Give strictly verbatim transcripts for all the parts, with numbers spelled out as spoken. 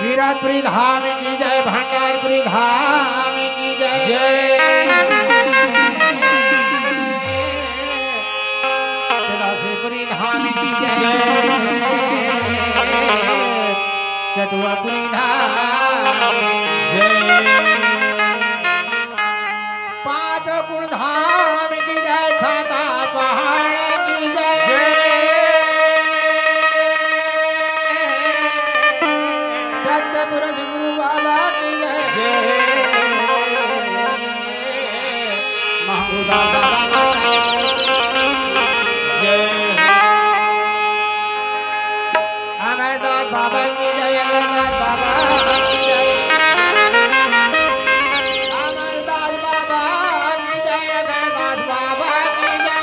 गिरधपुरी धाम की जय, भंडारपुरी धाम की जय। जय। चंद्रपुरी धाम की जय। चटुआपुरी धाम की जय। पाँच गुण धाम की जय, छाता पहाड़ की जय। जय। सत्य पुरुष गुरु बाबा की जय। जय। महमूदा बाबा की जय। अमरदास बाबा की जय, अमरदास बाबा की जय। अमरदास बाबा की जय, अमरदास बाबा की जय।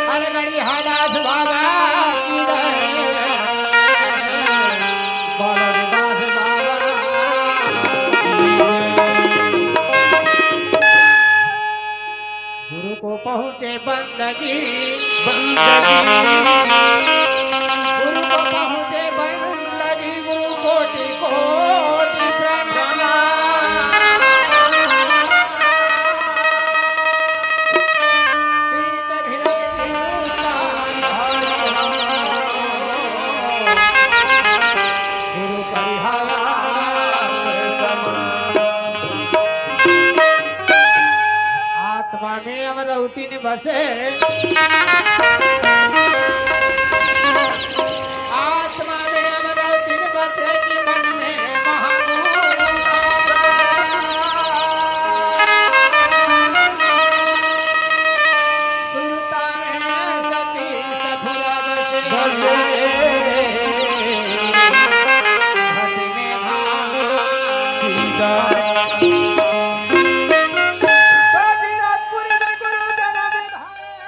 अरे गणियादास बाबा की जय। बालकदास बाबा। गुरु को पहुँचे बंदगी, बंदगी। गुरु को पहुँचे बंदगी, गुरु कोटि कोटि प्रणाम। प्रीत भिरज जीव तान धन, गुरु परिहार समान। आत्मा में अमरौती बसे। आत्मा में अमरौती बसे कि मन में महागुरु। सुरता में सती सखुरा बसे। बसे। घट में भाग सीता। तो गिरधपुरी में गुरु जन्म धारे।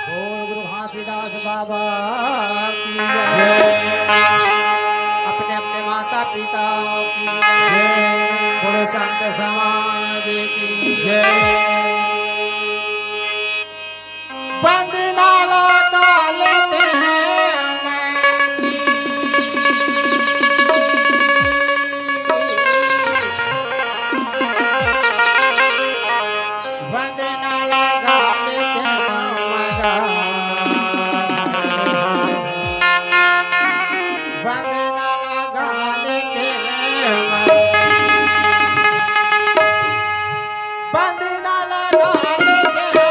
बोल गुरु घासीदास बाबा की जय। जय। अपने अपने माता पिता की जय। जय। बोलो संत समाज की जय। जय। वंदना लगा लेते हैं माँ की। वंदना लगा लेते हैं माँ। वंदना लगा लेते हैं। वंदना लगा लेते हैं।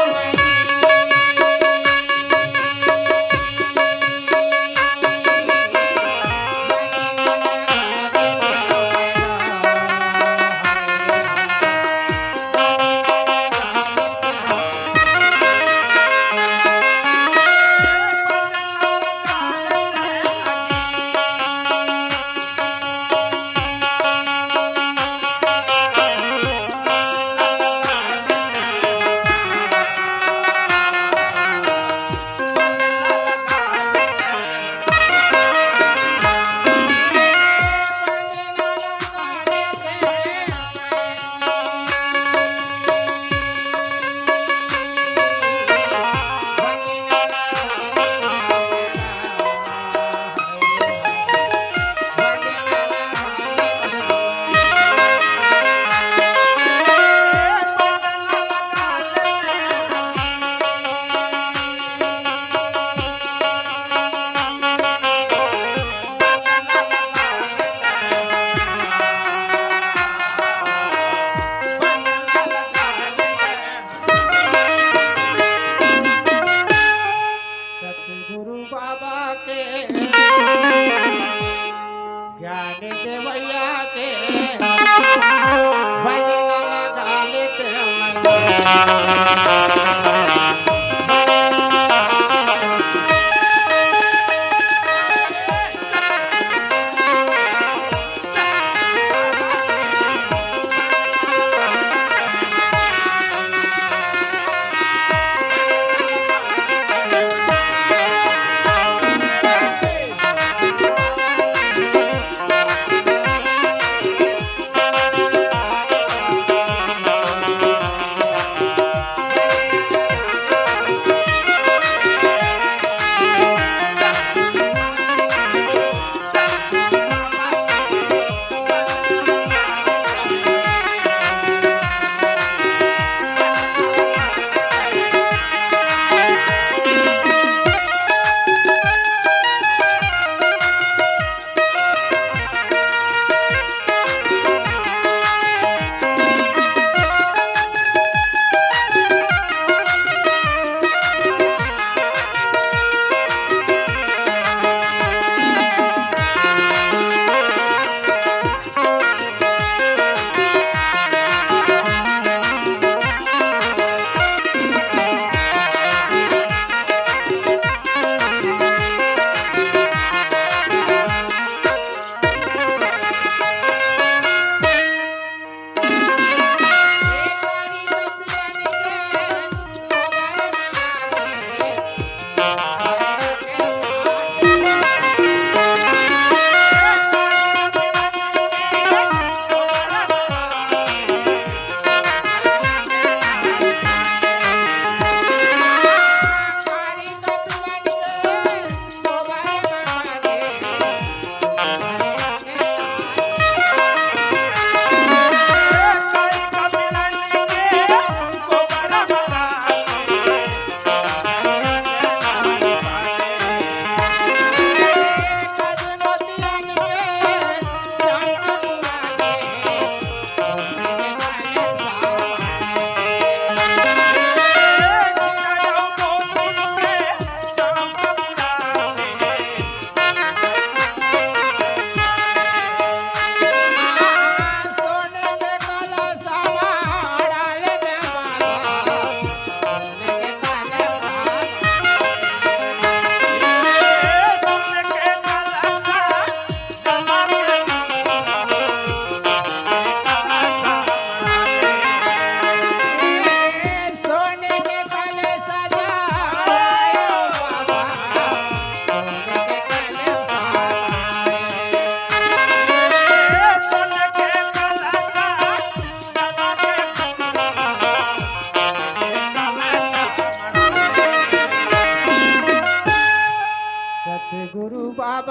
सतगुरु बाबा के ज्ञान देवैया के भजन लगा लेते हैं।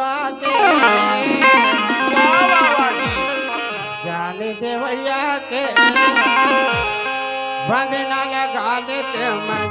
वाह, वाह, वाह जी। जाने देवैया के बंधना लगा देते मैं।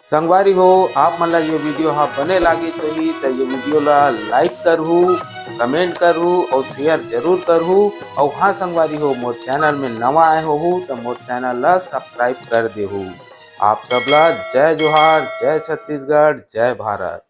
संगवारी हो, आप मन ला ये वीडियो हा बने लागिस होही त ये वीडियो ला लाइक करहू, कमेंट करहू और शेयर जरूर करहू। और हाँ संगवारी हो, मोर चैनल में नवा आए होहू त मोर चैनल ला सब्सक्राइब कर देहू। आप सब ला जय जोहार, जय छत्तीसगढ़, जय भारत।